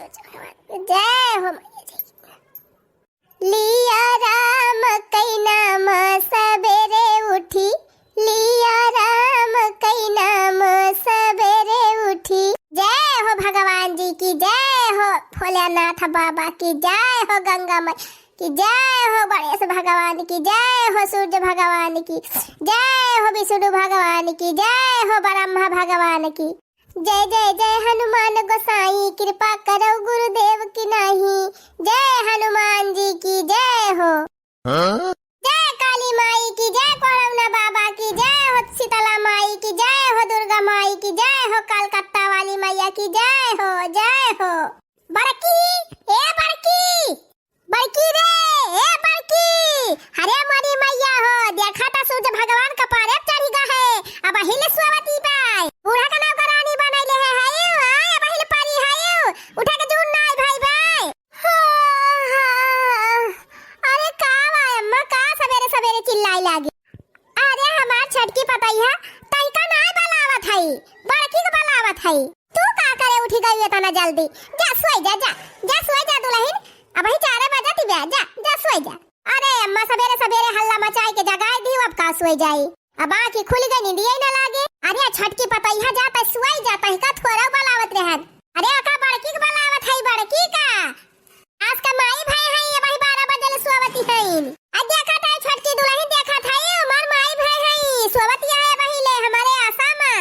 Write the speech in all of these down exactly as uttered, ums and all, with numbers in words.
जय हो मैया जी। लिया राम कई नाम सबेरे उठी, लिया राम कई नाम सबेरे उठी। जय हो भगवान जी की, जय हो भोलेनाथ बाबा की, जय हो गंगा माई की, जय हो गणेश भगवान की, जय हो सूर्य भगवान की, जय हो विष्णु भगवान की, जय हो ब्रह्मा भगवान की। जय जय जय हनुमान गोसाई, कृपा करो गुरुदेव की नाही। जय हनुमान जी की जय हो। हाँ? जय काली माई की जय, कोरौना बाबा की जय हो, शीतला माई की जय हो, दुर्गा माई की जय हो, कलकत्ता वाली मैया की जय हो, जय हो। बड़की, ए बड़की, बड़की रे, ए बड़की, अरे मोरी मैया हो, देखा त सूर्य भगवान कपारे चढ़ी गा है, अबहिल सोवती बाय। बूढ़ा का नौकरानी बनैले है, है, आय, अबहिल परी है, उठा के जून नाय भाई बाय। हाँ, हाँ, अरे का बा अम्मा, का सबेरे सबेरे चिल्लाए लागी? अरे हमार छोटकी पतैया, तैका नाय बलावत हई, बड़की के बलावत हई। तू का करे उठी गई इतना जल्दी? जा सोई जा, जा, जा सोई जा दुलहिन, अबही चारे बजत बा, जा, जा सोई जा। अरे अम्मा, सबेरे सबेरे हल्ला मचाई के जगाए दी, अब का सोई जाई? अब आँखी खुल गई, नींदिया ही ना लागे। अरे छोटकी पतैया, जा त सोई जा, तैका थोड़ा बलावत रहन। अरे ओका बड़की के बलावत हई, बड़की का। आज का माई भय हई, अबही बारह बजे ले सोवती हईन। आ देखत हई छोटकी दुलहिन, देखत हई हमार माई भय हई, सोवती है अबही ले हमरे आशा मा।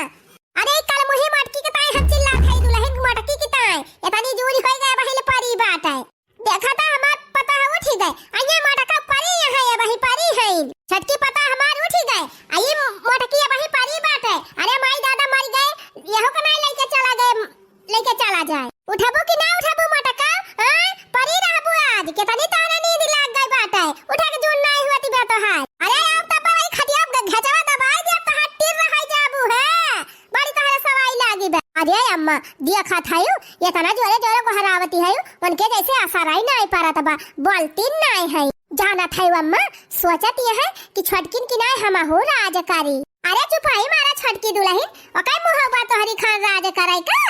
अरे कल मुही मटकी के ताई हम चिल्लात हई, दुलहिन मटकी के ताई, इतनी जून होई गए अबही ले परी बात है। देखा त हमार पतोह उठी गए, अइये मटका परी है अबही परी हईन। छोटकी पतोह हमार उठी गए, अइये मटकी अबही परी बात है। अरे माई दादा मर गए, यहू के नाई लेके चला गए। लेके चला जाए। उठबू कि ना उठबू मटका? हाँ? परी रहबू आज, केतनी तोहरा नींद लाग गई बाटे। उठे के जून नाई हुआ तिबा तोहार। अरे अब त पवई खटिया ग-, घेचवा दबाई दिया, तोहार टिर रहाई जाबू है। बड़ी तोहरा सवाई लागी बा। अरे अम्मा, देखत हयू, एतना जोरे जोरे गोहरावती हयू, उनके जैसे असराई नाई परत बा, बोलती नाई है। जानत हयू अम्मा, सोचत ये है कि छोटकिन की नाई हमहू राज करी। अरे चुपाई मारा छोटकी दुलहिन, ओकै मुँह बा तोहरी खान राज करे का?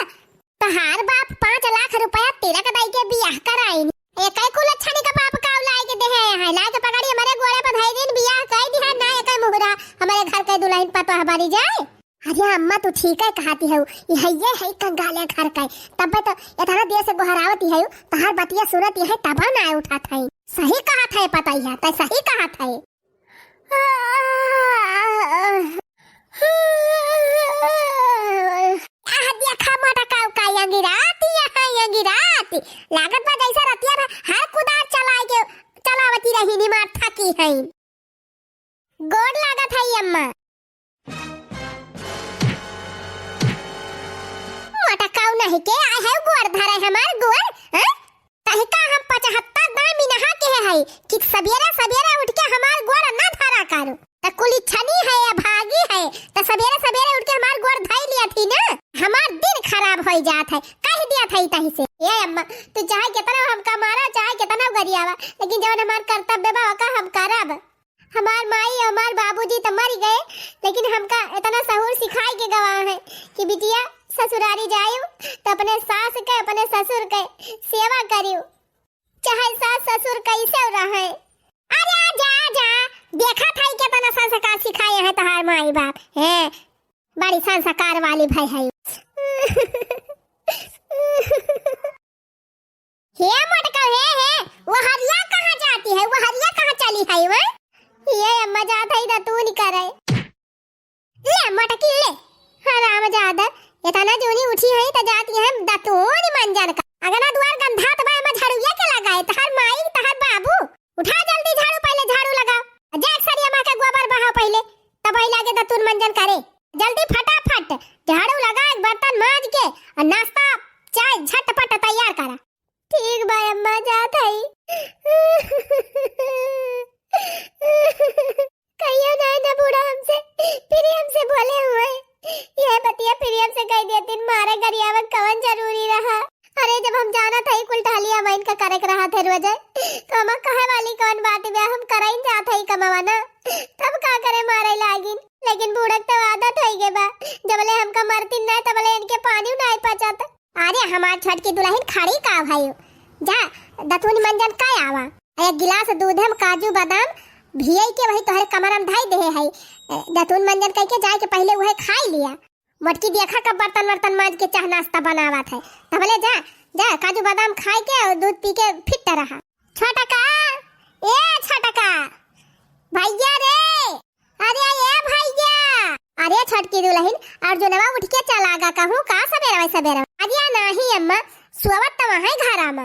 तोहार बाप पाँच लाख रुपया तिलक दई के बियाह कराइन। एकै कुल छनी का बाप काव लाए के देहे है, लाए के पगड़ी हमरे गोड़े पर धई दिन, बियाह कई दिहा ना एकै मुहरा हमरे घर के दुलहिन पतोह बनी जाए। अरे अम्मा तू ठीक है कहती हऊ, यही ये है कंगाले घर के, तब तो इतना देर से गोहरावती है, तोहार बतिया सुनत ये है तब ना उठत है। सही कहत है पतैया, तै सही कहत है। आह, देखा मटकाऊ का अंगिरात, यहाँ अंगिरात। लागत बा जैसे रतिया भर हर कुदार चलाए के, चलावती रही, निमार थकी है। गोड़ लागत है अम्मा। मटकाऊ नहीं के आए है गोड़ धरे हमार गोड़, हैं? तहिका हम पचहत्तर दाई मिनहा के है कि सबेरे सबेरे उठ के हमार गोड़ ना धरा करू। त कुली छनी है या भागी है, त सबेरे सबेरे उठ के हमार गोड़ धई लिया थी ना, हमार दिन खराब होई जात है, कह दिया था तही से। ए अम्मा, तू चाहे कितना हमका मारा, चाहे कितना गरियावा, लेकिन जवन हमार कर्तव्य बा ओका हम करब। हमार माई और हमार बाबूजी त मर गए, लेकिन हमका इतना सहूर सिखाई के गवा है कि बिटिया ससुरारी जायु त अपने सास के, अपने ससुर के सेवा करियो, चाहे सास ससुर कैसे रहे। अरे जा, जा, देखा था कितना संस्कार सिखाए हैं तोहार माई बाप हैं, बड़ी संस्कार वाली भई है। हे मटका, हे, हे, वो हरिया कहाँ जाती है? वो हरिया कहाँ चली है वो? ये अम्मा जात है दतून करे। ले मटकी ले। हाँ राम जादा, इतना जूनी उठी है त जाती है दतून मंजन का। अगना दुआर गंधात बा, एमा झाड़ुया के लगाए? तहर माई, तहर बाबू। उठा जल्दी झाड़ू, पहले झाड़ू लगाओ। जा एक सरिया माँ के गोबर बहाओ पहले, तब आई लागे दतून मंजन करे। जल्दी फटाफट झाड़ू लगा, बर्तन मांज के और नाश्ता चाय झटपट तैयार करा। ठीक बा अम्मा, जात हई। कहियो नाई ना बूढ़ा हमसे, फिर हमसे बोले हुए। ये बतिया फिर हमसे कह देती, मारे गरियावे कवन जरूरी रहा। अरे जब हम जानत हई कुल टहलिया माइन का करे के रहा थे रोजे, तो हम कहे वाली कवन बात बा, हम करइन जात हई कमावा ना, तब का करे मारे लागिन। लेकिन बूढ़क तो आदत होई गे बा, जबले हमका मरती ना तबले इनके पानी नाई पचत। अरे हमार छोटकी दुलहिन खड़ी का भई, जा दतुन मंजन कइ आवा। एक गिलास दूध में काजू बादाम भियई के वही तोहरे कमरा में धई देहे है। दतुन मंजन कइ के जाए के पहिले उहइ खाइ लिया। मोटकी देखा कब बर्तन वर्तन माज के चाह नाश्ता बनावत है। तबले जा, जा काजू बादाम खाइ के अउर दूध पी के फिट रहा। छोटका, ए छोटका, भइया रे, अरे ए भइया। अरे छोटकी दुलहिन, अर्जुनवा उठि के चला गा कहूँ का सबेरवा सबेरवा? अरे नाहीं अम्मा, सोवत त वहीं घरा मा।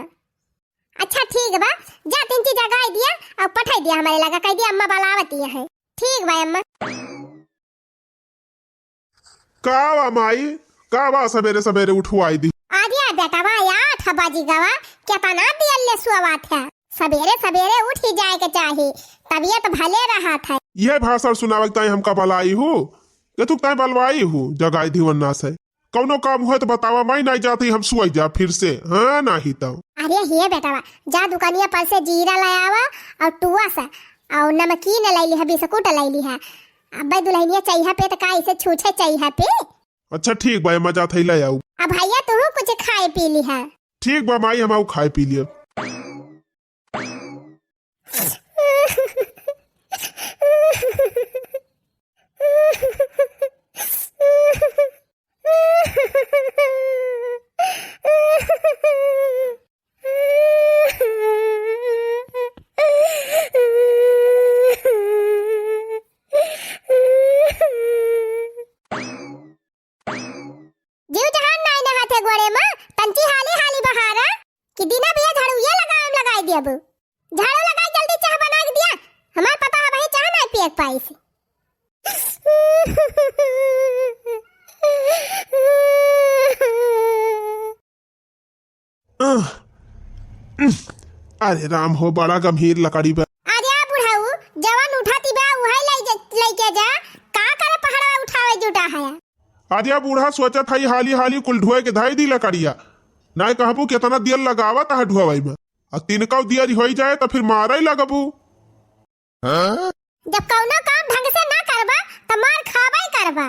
अच्छा ठीक बा, जा तिनची जगाइ दिया अउर पठइ दिया हमरे लगा, कहि दिया अम्मा बलावत ही है। ठीक बा अम्मा। का बा माई, का बा सबेरे सबेरे उठवाइ दी? अरे बेटवा, आठ बजि गवा, केतना देर ले सोवत है? सबेरे सबेरे उठि जाए के चाही, तबियत भले रहत है। इहइ भाषण सुनावइ के ताईं हमका बलाई हू, केतुक ताईं बलवाई हू, जगाइ दी वन्ना से। कउनो काम होइ त बतावा, माई नाहीं जात ही हम सोइ जा फिर से, हाँ नाहीं तउ। अरे हे बेटवा, जा दुकनिया पर से जीरा लइ आवा अउर टुआ से अउर नमकीन लइ लिहा, बिस्कुट लइ लिहा। अब्बइ दुलहिनिया चइहा पे त का इसे छूछे चइहा पे? अच्छा ठीक बा, अम्मा जात ही लइ आउब। अब भइया तुहू कुछ खाइ पी लिहा। ठीक बा माई, हम आउ खाइ पी लिया। जीव जहान नाई नहाथे गोड़े मा, तंची हाली हाली बहारा, कि दिना बिया झाड़ू ये लगावे में लगाई दियब। झाड़ू लगाई जल्दी चाह बनाई दिया, हमार पता है भाई चाह नाई पिए के पाइस। अह, अरे राम हो, बड़ा गंभीर लकड़ी बा। अरे बुढ़ऊ, जवन उठाती बा, उहइ लइ जा, लइके जा। का करे पहाड़वा उठावे जुटा है? अरे बूढ़ा, सोचत हई हाली हाली कुल ढोए के धइ दी लकड़िया। नाय कहबू केतना देर लगावत है ढोवइ में। आ तिनकउ देर होइ जाए त फिर मारइ लगबू। जब कउनो काम ढंग से ना करबा, त मार खाबइ करबा।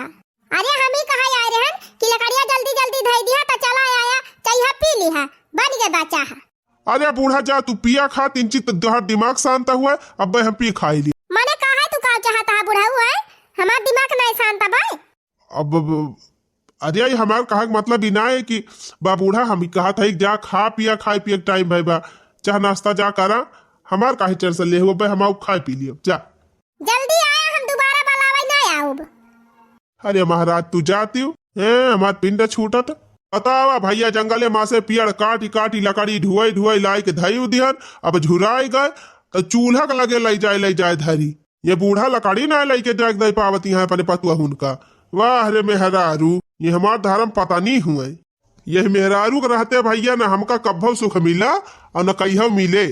अरे, हम ही कहा आए रहन कि लकड़िया जल्दी जल्दी धइ दिया, त चला आया, चइहा पी लिहा, बन गए बा चाह। अरे बूढ़ा, जा तू पिया खा, तिनची त तोहार दिमाग शांत हुआ, अब्बे हम पी खाई ली। मने कहा तू का चाहता है बुढ़ऊ है, हमार दिमाग नहीं शांत बा। अब, अब, अरे, ई हमार कहे के मतलब ई ना है कि बा बूढ़ा, हम ई कहत है कि जा खा पिया, खाए पिए के टाइम भई बा, चाह नाश्ता जा करा, हमार काहे टेंशन ले हुआ बे, हम आउ खाए पी लियो, जा। जल्दी आया, हम दोबारा बुलावे ना आउब। अरे महाराज, तू जातियो, हैं, हमार पिंड छूटत। बतावा भइया, जंगले मा से पियड़ काटी काटी लकड़ी ढुआई ढुआई लाई के धई उदिहन, अब झुराई गए, त चूल्हा के लगे लई जाए, लई जाए धरी। ये बूढ़ा लकड़ी ना लइके जाए दे पावती हैं अपने पतुअहुन का। वाह रे मेहरारू, ये हमार धर्म पता नहीं हुए। यही मेहरारू के रहते भइया न हमका कब्बो सुख मिला और न कहियो मिले।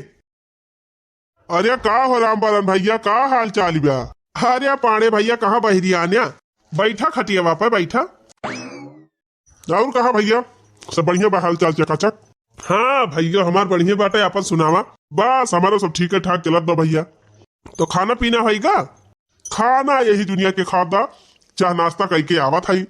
अरे का हो रामबरन भइया, का हाल चाल बा? अरे पांड़े भइया, कहाँ बहिरियान्या? बैठा खटियावा पे बैठा। और कहा भइया, सब बढ़िया बा, हाल चाल चकाचक? हाँ भइया, हमार बढ़िया बाटे, आपन सुनावा। बस हमारो सब ठीक ठाक चलत बा भइया। तो खाना पीना होइगा? खाना यही दुनिया के खाब दा, चाह नाश्ता कइके आवत हई।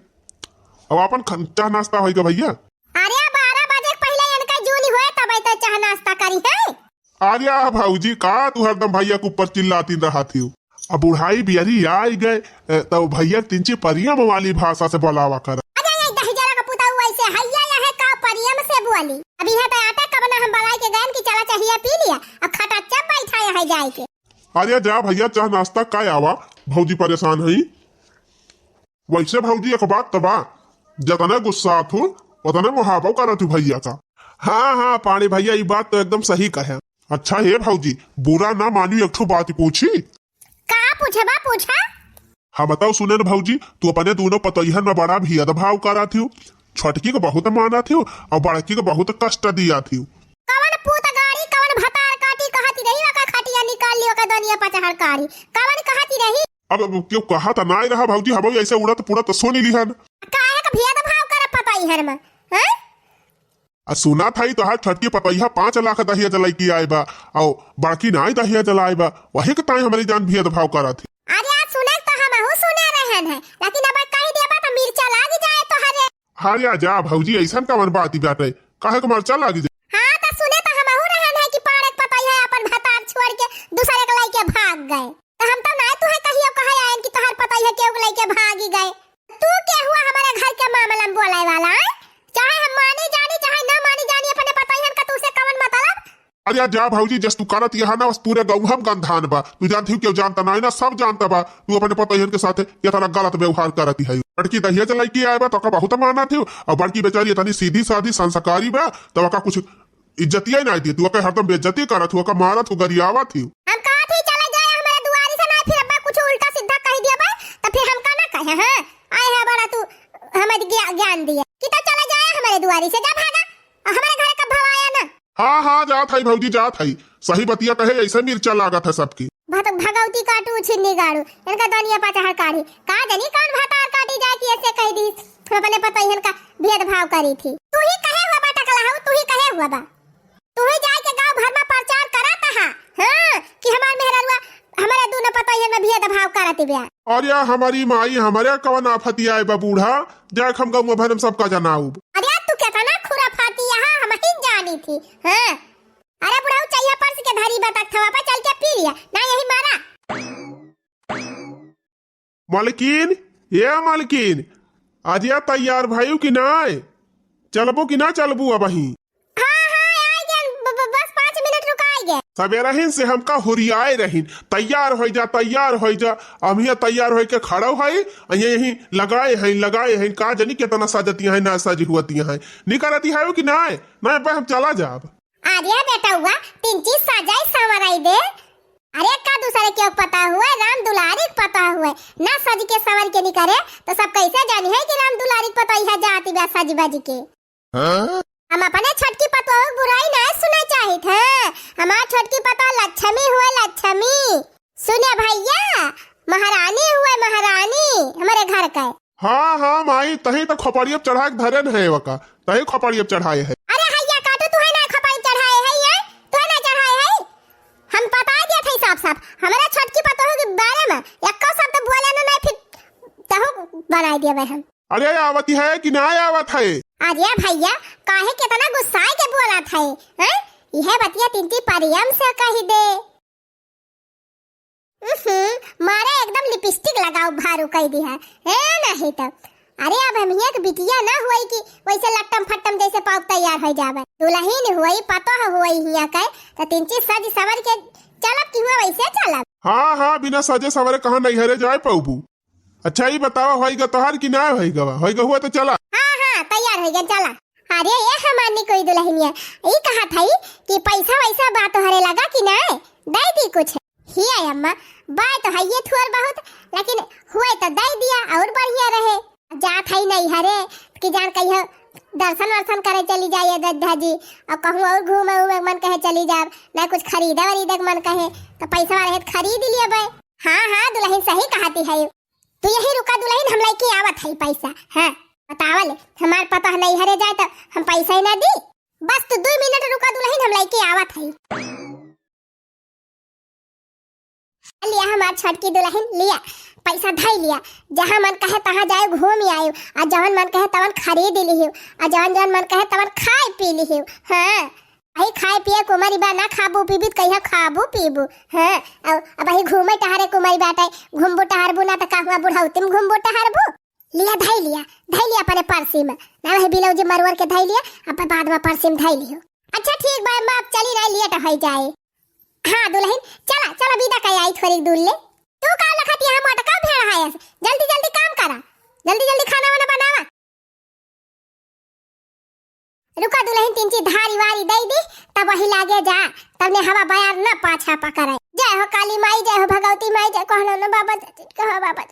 अब आपन खन-, चाह नाश्ता होइगा भइया? अरे बारह बजे के पहिले इनका जून होए तब तो चाह नाश्ता करी है। अरे आ भौजी, का तू हरदम भइया के ऊपर चिल्लाती रहत हियो? अब बुढ़ाई बियरी आई गए, ए, तो भइया तिनची परियम वाली भाषा से बोलावा करा। अरे ये दहिजरा का पुताऊ ऐसे हैया या है का परियम से बोली? अभी है तो आटा कबना हम बलाई के गयन की चला चाहिए पी लिया, अब खटा चप बैठा यहाँ जाए के। अरे जा भइया, चाह नाश्ता का आवा, भौजी परेशान हई। वैसे भौजी एक बात तो बा, जतने गुस्सात हो, उतने मुहावो करत हो भइया का। हाँ, हाँ, पांड़े भइया, ई बात तो एकदम सही कहे। अच्छा हे भौजी, बुरा ना मानियो, एक ठो बात पूछी? का पूछबा, पूछा। हाँ बताओ, सुने न भौजी, तू अपने दोनों पतोहियन में बड़ा भेदभाव करत हो, छोटकी को बहुत मानत हो और बड़की को बहुत कष्ट दियत हो। कवन पूत गाड़ी, कवन भतार काटी कहती रही, ओकर खटिया निकाल ली, ओकर दनिया पचहर कारी, कवन कहती रही? अब, अब क्यों कहा था ना रहा भौजी, हम ऐसे उड़त पुड़त सुन लिहन। काहे का भेदभाव करे पतोहियन में, हैं? आ सुना था, ई तोहार छोटकी पतोहिया पाँच लाख दहिया जलाई की आए बा, और बड़की नाई दहिया जलाए बा, वही के ताई हमारी जान भेदभाव करत ही। अरे आज सुने तो हमहू सुने रहन है, लेकिन अब कही देबा तो मिर्चा लाग जाए तोहरे। अरे जा भौजी, ऐसन कवन बात बाटे? काहे के मरचा लागी जाए? हाँ, त सुने त हमहू रहन है कि पाड़े के पतई है अपन भतार छोड़ के दूसरे के लइके भाग गए। त हम त नाय तुहे कहियो कहे आयन कि तोहार पतई है केहू के लइके भागी गए। तू के हुआ हमारे घर के मामला में बोले वाला, हैं? चाहे हम मानी जानी, चाहे ना मानी जानी, अपने पतई हन का तू से कवन मतलब? अरे जा भौजी, जस तू करत यहाँ ना, बस पूरे गाँव हम गंधान बा। तू जानती हो, केहू जानता नाय ना, सब जानता बा। तू अपने पतोहियन के साथे इतना गलत व्यवहार करती है। बड़की दहेज लइके आए बा, तो ओका बहुत मानत हो, और बड़की बेचारी इतनी सीधी साधी संस्कारी बा, तो ओका कुछ इज्जतिया ही नाय दी। तू ओके हरदम बेइज्जती करत हो, ओका मारत हो, गरियावत हो। हम कहत ही चले जाए हमारे दुआरी से, ना फिर अब्बा कुछ उल्टा सीधा कह दिया बा, तो फिर हमका ना कहे, हाँ? आए है बड़ा तू हमें ज्ञा-, ज्ञान दिए कि तो चले जाए हमारे दुआरी से, जा भागा, और हमारे घर कब भवाया ना। हाँ, हाँ, जात हई भौजी, जात हई। सही बतिया कहे, ऐसे मिर्चा लागत है सबकी। भत-, भगवती काटू छिन्नी गाड़ू, इनका दुनिया पचहर काढ़ी। का जानी कौन भतार काटी जाए कि ऐसे कह दी, अपने पतोहियन का भेदभाव करी थी। तू ही कहे हुआ बा टकला हऊ, तू ही कहे हुआ बा। तू ही जाए के गाँव भर में प्रचार करत हा, हाँ, कि हमार मेहररुआ हमारे दोनों पतोहियन में भेदभाव करत बिया। अरे हमारी माई, हमारे कवन आफत आए बा बूढ़ा, जाए हम गाँव भर में सबका जनाउब। अरे तू कितना खुराफाती यहाँ हम ही जानी थी, हाँ। अरे बुढ़ऊ, चइया परस के धरी बा तख्तवा पे, चल के पी लिया, ना यही मारा। मलकिन, ए मलकिन, अजिया तैयार भयू कि नाय? चलबू कि ना चलबू अबहीं? हाँ, हाँ, आइ गए, ब-, ब-, बस पाँच मिनट रुका, आइ गए। सबेरहिन से हमका हुरियाए रहिन, "तैयार होइ जा, तैयार होइ जा।" हम हियाँ तैयार होइ के खड़ो हई, आ ये यहीं लगाए हैं, लगाए हैं, का जानी कितना सजती हैं, ना सजी हुअती हैं। निकलती है कि नाय? नाय, अब हम चला जाब। अरे बेटउआ, तिनची सजाई संवराई दे। अरे का दूसरे के पता हुए, राम दुलारी के पता हुए, ना सज के संवर के निकरे, तो सब कैसे जानी है कि राम दुलारी के पता यह जाति बा सज बज के? हाँ? हम अपने छोटकी पतोह के बुराई ना सुने चाहित है। हमार छोटकी पतोह लक्ष्मी हुए, लक्ष्मी। सुने भैया, महारानी हुए, महारानी हमारे घर के। हाँ, हाँ, माई, तही तो खोपड़िया पे चढ़ाए के धरे न है वका, तही खोपड़िया पे चढ़ाए है। अरे हैया काटू, तू है ना खोपड़ी चढ़ाए है, ये? तू है ना चढ़ाए है? हम बता दिया था साफ साफ, हमारा छोटकी पतोह के बारे में एको शब्द बोले ना, नहीं फिर तहु बनाई दिया हम। अरे आवत है कि ना आवत है? अरे भैया, काहे कितना गुस्साए के बोला था, हैं? यह बतिया तिनची परियम से कही दे। उहुं, मारे एकदम लिपस्टिक लगाउ भारू कइ दिहा। ए, नहीं त। अरे, अब हम हियाँ के बिटिया ना हुई कि वैसे लट्टम फट्टम जैसे पाउक तैयार होइ जावे। दुलहिन हुई, पतोह हुई हियाँ के, त तिनची सज सवर के चलब कि हुआ वैसे चलब। हाँ, हाँ, बिना सजे सवरे कहाँ नैहरे जाए पउबू। अच्छा, ई बतावा, होई गा तोहार कि ना होई गवा? होई गा हुआ त चला। हाँ, हाँ, तैयार होइ गए, चला। अरे, ये हमार निकोई दुलहिनिया, ई कहत हई कि पैसा वैसा बा तोहरे लगा कि नाय? दे दी कुछ। हिया अम्मा, बा तो हइये थोर बहुत, लेकिन हुए तो दे दिया और बढ़िया रहे। जात हई नैहरे कि जान कहियो दर्शन वर्शन करे चली जाए अयोध्या जी, और कहूँ और घूमे उमे मन कहे चली जाब, ना कुछ खरीदे वरीदे के मन कहे, तो पैसा रहे तो खरीद लेबे। हाँ, हाँ, दुलहिन सही कहती है। तू यही रुका दुलहिन, हम लइके आवत हई पैसा। हाँ, बतावल, हमार पतोह नैहरे जाए त हम पैसा ही ना दी। बस तू दुइ मिनट रुका दुलहिन, हम लइके आवत हई। लिया हमार छोटकी दुलहिन, लिया, पैसा धई लिया। जहाँ मन कहे तहाँ जाए घूम आयु, आ जवन मन कहे तवन खरीद लिहिउ, आ जवन जवन मन कहे तवन खाए पी लिहिउ। हाँ, अही खाए पिए के उमर बा, ना खाबू पीबी त कहिया खाबू पीबू। हाँ, अब, अब अही घूमे टहरे के उमर बाटे, घूमबू टहरबू ना त का हुआ बुढ़ौती में घूमबू टहरबू? लिया, धई लिया, धई लिया अपने पर्सी में, ना वही ब्लाउज मरवर के धई लिया, अब बाद में पर्सी में धई लियो। अच्छा ठीक बा अम्मा, अब चली ना, लेट होइ जाए। हाँ दुलहिन, चला, चला विदा कइ आई थोड़ी दूर ले। तू का लखत यहाँ मोटका भेड़ है, जल्दी जल्दी काम करा, जल्दी जल्दी खाना वाना बनावा। रुका दुलहिन, तिनची धारी वारी दई दी, तब वही लागे जा, तब ने हवा बयार न पाछा पकड़े। जय हो काली माई, जय हो भगवती माई, जय कहलो न बाबा, जय कहो बाबा।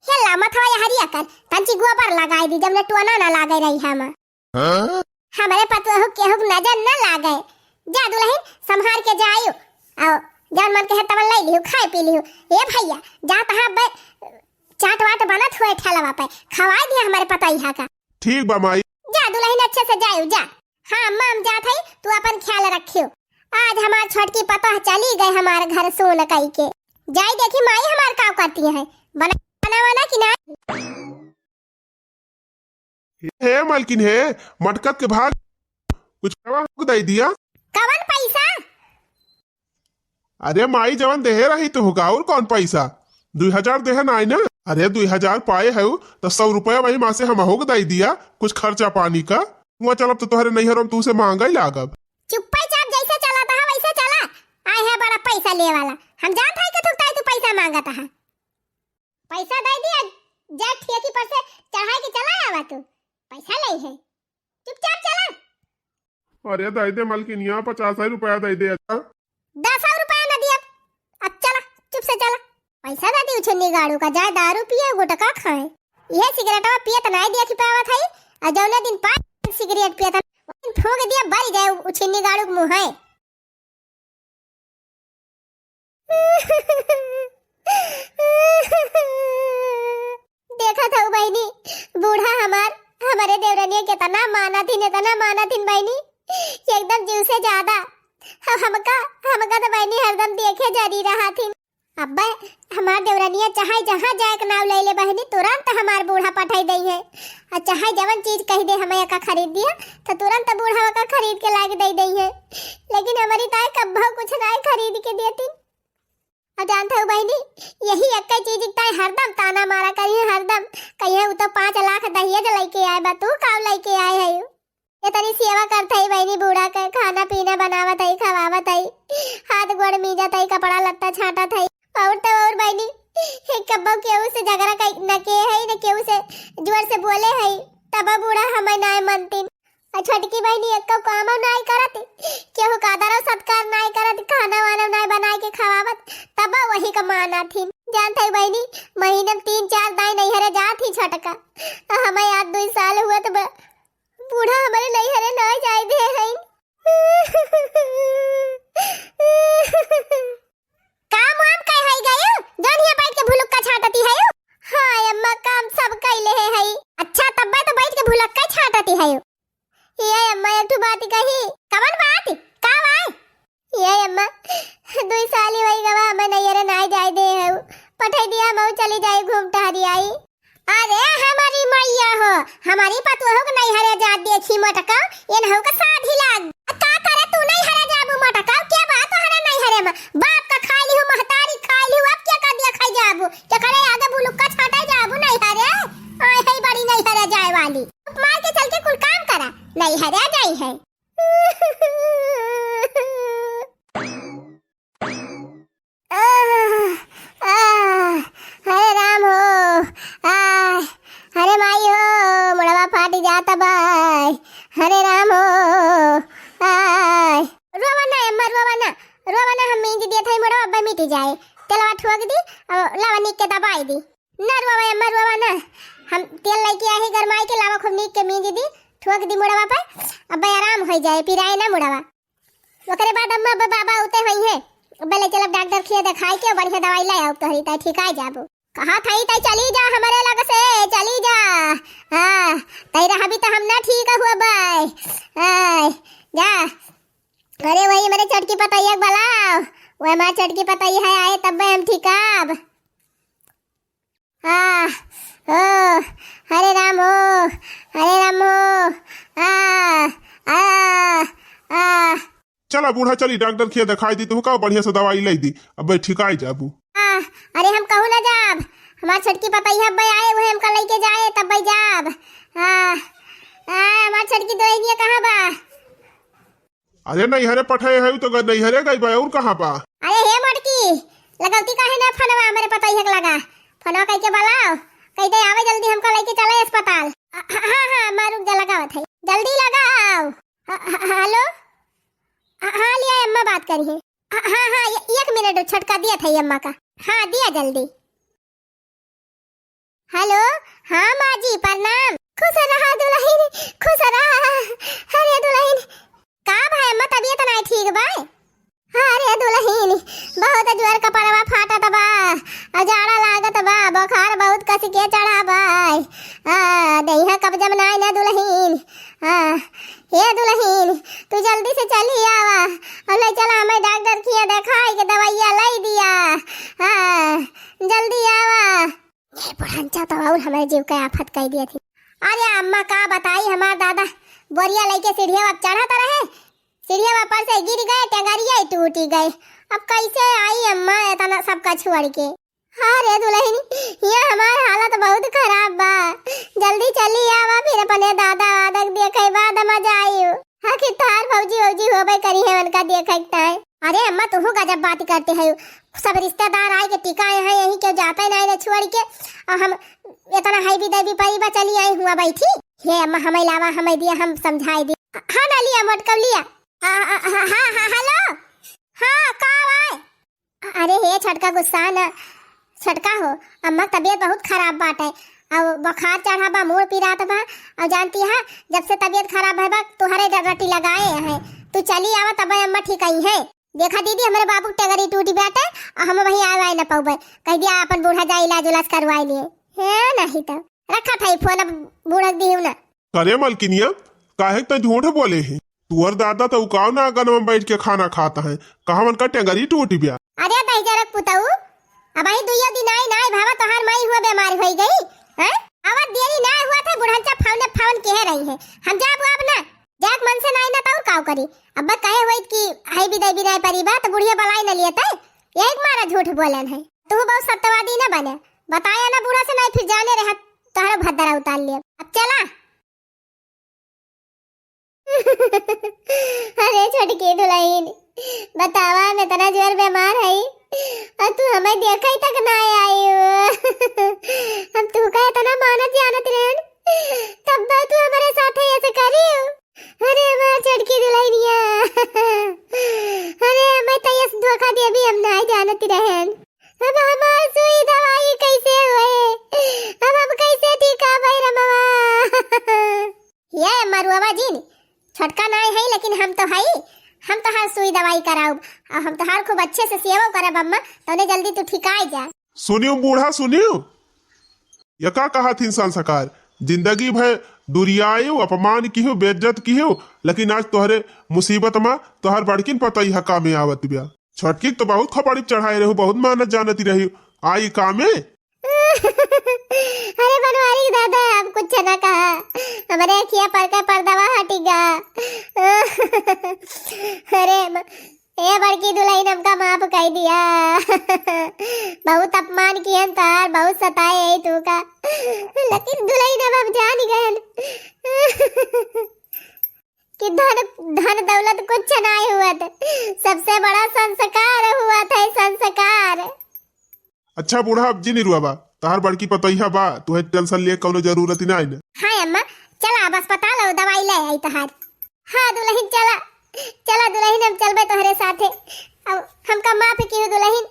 हेला मथवा यहरिया कर, तंची गोबर लगाई दी, जब ने टोना ना लागे रही हम। हाँ? हमरे पतोहू केहू के नजर न लागे। जा दुलहिन, संभार के जायु। आओ, जौन मन कहे तवन लई लिहु, खाए पी लिहु। ए भैया, जा तहाँ बे-, चाट वाट बनत हुए ठेलवा पे, खवाए दिया हमरे पतोहिया का। ठीक बा माई। जा दुलहिन, अच्छे से जायु, जा। हाँ अम्मा, हम जात हई, तू अपन ख्याल रखियो। आज हमार छोटकी पतोह चली गई हमार घर सून कई के। जाई देखी माई हमार का करती है, बना, बना, बना कि ना। हे, हे मलकिन हे, मटकत के भाग, कुछ करवा हमको दे दिया। कवन पैसा? अरे माई जवन देहे रही तोहका, और कौन पैसा? दुई हजार देहे नाई ना? अरे दुई हजार पाए है तो सौ रुपया वही माँ से हम होके दे दिया, कुछ खर्चा पानी का। हुआ चलब तो तोहरे नैहर में तू से मांगा ही लागब। चुप्पे चाप जैसे चला था वैसे चला। आए है बड़ा पैसा ले वाला, हम जानत है कि थुकता है तू पैसा मांगत है। पैसा दे दिया, जा ठेकी पर से चढ़ाई के चला आवा तू, पैसा ले है, चुपचाप चला। अरे दे दे मलकिनिया, पचास ही रुपया दे दे। अच्छा दस रुपया न दिया, अब चला, चुप से चला। पैसा न दी उछिन्नी गाड़ू का, जाए दारू पिए गुटखा खाए। यह सिगरेटवा पियत नाई देखी पावत है, और जौने दिन पाँच सिगरेट पियत है, उस दिन फूंक दिया बल जाए उछिन्नी गाड़ू के मुँह है। देखत हऊ बहिनी, बूढ़ा हमार, हमरे देवरनिया केतना मानत हिन, एतना मानत हिन बहिनी, कि एकदम जीव से ज्यादा। अब हमका, हमका तो बहिनी हरदम देखे जरी रहत हिन। अब्बे हमार देवरनिया चाहे जहाँ जाए के नाव ले ले बहिनी, तुरंत हमार बूढ़ा पठाई दई है। और चाहे जवन चीज कह दे हमें एका खरीद दिया, तो तुरंत बूढ़ा ओका खरीद के लाके दे दई है। लेकिन हमारी ताई कब्बो कुछ नाई खरीद के देती। और जानत हऊ बहिनी, यही एक चीज ताई हरदम ताना मारा करी है, हरदम कहिए उ तो पाँच लाख दहेज लेके आए बा, तू का लेके आए है? एतनी सेवा करत हई बहिनी, बूढ़ा के खाना पीना बनावत हई, खवावत हई, हाथ गोड़ मीजत हई, कपड़ा लत्ता छांटत हई। और तो और बहिनी, हे कब्बो केहू से झगड़ा कई, न के हई, न केहू से जोर से बोले हई, तब बूढ़ा हमें नाय मनतीन। आ छोटकी बहिनी एको कामो नाय करत, केहू का आदर सत्कार नाय करत, खाना वाना नाय बनाए के खवावत, तब वही का मानत हिन। जानत हई बहिनी, महीने में तीन चार दाई नैहरे जात ही छोटका। आ हमें आज दुई साल हुआ तो ब-, बूढ़ा हमरे नैहरे ना जाए दे हईन। काम वाम कई होई गयो, जौन हियां बैठ के भुलुक्का छाटती हयो? हाँ अम्मा, काम सब कई लेहे हई। अच्छा, तब्बे तो बैठ के भुलुक्का छाटती हयो। ये अम्मा, एक ठो बात कही। कवन बात? का बाय? ये अम्मा, दुई साल ही होई गवा, हमें नैहरे नाई जाए दे हऊ। पठाई दिया, हम चली जाई, घूम टहरी आई। अरे हमारी मैया हो, हमारी पतोह के नैहरे जा देखी मटका, एनहू के साधी लाग। का करे तू नैहरे जाबू मटका? के बा तोहरे नैहरे में? बाप का खाई लिहू, महतारी खाई लिहू, अब के का देखा जाबू? के करे आगे भुलुक्का छाटे जाबू नैहरे? आए है बड़ी नैहरे जाए वाली। मार के चल के कुल काम करा, नैहरे जाई है। आह, आह, हरे राम हो, आह, हरे माई हो, मुड़वा फाटी जात बाय, हरे राम हो, आह। रोवा ना अम्मा, रोवा ना, रोवा ना, हम मींज दिया था मुड़वा, अब मिट जाए। तेलवा ठोक दी, अब लावा निक के दबाई दी। ना रोवा अम्मा, रोवा ना, हम तेल लेके आए हैं गरमाई के, लावा खूब निक के मींज दी, ठोक दी मुड़वा पे, अब आराम हो जाए, पिराए ना मुड़वा। ओकरे बाद अम्मा ब-, बाबा उते होई है। अब ले चलब डॉक्टर खिया देखाई के बढ़िया दवाई ले आओ तोहरी ताई ठीक आ जाबो। कहा थाई ताई चली जा हमरे लग से, चली जा। हाँ, ताई रहबी तो हम ना ठीक हुआ बाय। हाँ, जा। अरे वही मेरे छोटकी पतैया के बुलाओ। वह हमार छोटकी पतैया है आए तब हम ठीक आब। आ, ओ, हरे राम हो, हरे राम हो, आ, आ, आ। चला बूढ़ा, चली डॉक्टर खिया देखाई दी, तुहका बढ़िया से दवाई ले दी, अब ठिकाई जाबू। आ, अरे हम कहूँ ना जाब, हमार छोटकी पतैया अब्बे आए, वह हमका लेके जाए, तब जाब। आ, आ, हमार छोटकी दोइनिया कहाँ बा? अरे नैहरे पठाए है तो ग-, नैहरे गई बा, और कहाँ बा? अरे हे मोटकी, लगौती काहे ना फोनवा हमरे पतोहिया के लगा? फोनवा कइके बुलाओ, कहि दे आवे जल्दी हमका लेके चले अस्पताल। अ, हाँ, हाँ, हाँ, माँ रुक जा, लगावत है, जल्दी लगाओ। ह-, ह-, हेलो, ह-, हाँ लिया अम्मा बात करी है। ह-, हाँ, हाँ, ये, एक मिनट छोटका दिया था ये अम्मा का, हाँ दिया जल्दी। हेलो, हाँ माँ जी प्रणाम। खुश रहा दुलहिन, खुश रहा। अरे दुलहिन, का भाई अम्मा तबियत नाई ठीक बा? अरे दुलहिन, बहुत जोर कपड़वा फाटत बा, आ जाड़ा लागत बा, बुखार बहुत कस के चढ़ा बा। आ, देहिया कब्जा में नाई ना दुलहिन। आ, हे दुलहिन, तू जल्दी से चली आवा, और ले चला हमें डॉक्टर खिया देखाई के दवाइया लाई दिया। आ, जल्दी आवा। ये बुढ़नचा तो और हमारे जीव का आफत कई दिया थी। अरे अम्मा, का बताई, हमार दादा बोरिया लइके सीढ़िया पर चढ़त रहे, सीढ़िया पर से गिर गए, टेंगरिया ही टूटी गए। अब कैसे आई अम्मा इतना सबका छोड़ के? हाँ रे दुलहिन, ये हमार हालत बहुत खराब बा। जल्दी चली आवा, फिर अपने दादा वादा के देखे बाद मजा आई। आखिर तोहार भौजी वौजी होबे करी है, उनका देखे के ताई। अरे अम्मा, तुहू गजब बात करते है। सब रिश्तेदार आए के टिकाए हैं, यहीं के जाते नहीं रे छोड़ के। और हम इतना हैवी दैवी परी बा, चली आई हुआ बैठी। हे अम्मा, हमें लावा, हमें दिया, हम समझाए दे। हाँ ना लिया, मोटकव लिया। हाँ, हाँ, हाँ, हाँ, हाँ, हेलो। हाँ, का आए? अरे हे छोटका, गुस्सा न। छोटका हो, अम्मा के तबीयत बहुत खराब बाटे। अब बुखार चढ़ा बा, मूड़ पिरात बा। और जानती है, जब से तबीयत खराब है बा, तुहरे ड-, रटी लगाए हैं। तू चली आवा, तब अम्मा ठीक आई है। देखा दीदी, हमरे बाबू के टेंगरी टूटी बाटे, और हम वहीं आए, आए न पाउबे। कह दिया अपन बूढ़ा जाए इलाज उलाज करवाए लिए। है नहीं तो रखा था ये फोन, अब बूढ़ा के दिहू ना। करे मलकिनिया, काहे के तै झूठ बोले है? तुअर दादा तो उकाव ना आंगन में बैठ के खाना खाता है, कहाँ उनका टेंगरी टूट गया? अरे दहिजरक पुतऊ, अब आई दुइयो दिन आई ना आई भावा, तोहार माई हुआ बीमार होई गई, हैं? अब देरी ना हुआ था, बुढ़ंचा फाउने फाउन के रही है। हम जाब अब ना, जाक मन से ना आई ना तो और काव करी? अब कहे हुई कि हाई भी दे भी ना परी बा, तो बुढ़िया बलाई न लिए तै, यही के मारा झूठ बोलन है। तू बहुत सत्यवादी ना बने, बताया ना बूढ़ा से, नहीं फिर जाने रहे तोहरा भद्दरा उतार लिए। अब चला। अरे छोटकी दुलहिन, बतावा, हम इतना जोर बीमार हई और तू हमें देखे तक ना आई हो। हम तू का इतना मानत जानत रहन, तब तू हमारे साथे ऐसे करी हो। अरे हमार छोटकी दुलहिनिया, अरे हमें तो ऐसे धोखा दे भी हम ना जानत रहन। अब हमार सुई दवाई कैसे होए? अब हम कैसे ठीक होबे रमवा? ये अम्मा रुआवा जिन, छोटका नाय है लेकिन हम तो हई, हम तोहार सुई दवाई कराउब, और हम तोहार खूब अच्छे से सेवा करब अम्मा, तौने जल्दी तू ठिकाए जा। सुनियो बूढ़ा, सुनियो, ये का कहा थिन संस्कार, जिंदगी भर दुरियायो, अपमान किहो, बेइज्जत किहो, लेकिन आज तोहरे मुसीबत मा तोहर बड़किन पतई हका में आवत बिया। छोटकी तो बहुत खपड़ी चढ़ाए रहू, बहुत मानत जानती रही, आई कामे। अरे बनवारी के दादा, हम कुछ ना कहा, हमरे अखिया पर का पर्दावा हटी गा। अरे म-, ए बड़की दुलहिन, हमका माफ कर दिया। बहुत अपमान किहन तार, बहुत सताए है तू का, लेकिन दुलहिन अब हम जान गए कि धन, धन दौलत कुछ नाय हुआ था, सबसे बड़ा संस्कार हुआ था, संस्कार। अच्छा बूढ़ा, अब जिन रुआवा, तहार बड़की पतोहिया बा, तुहे टेंशन लिए कौनो जरूरत ही ना आई ना। हाँ अम्मा, चला अब अस्पताल और दवाई ले आई तहार। हाँ दुलहिन, चला, चला दुलहिन, हम चलबे तोहरे साथे। अब हमका माफ किहो दुलहिन,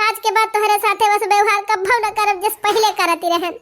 आज के बाद तोहरे साथे बस व्यवहार कब्बो न करब, जस पहिले करती रहन।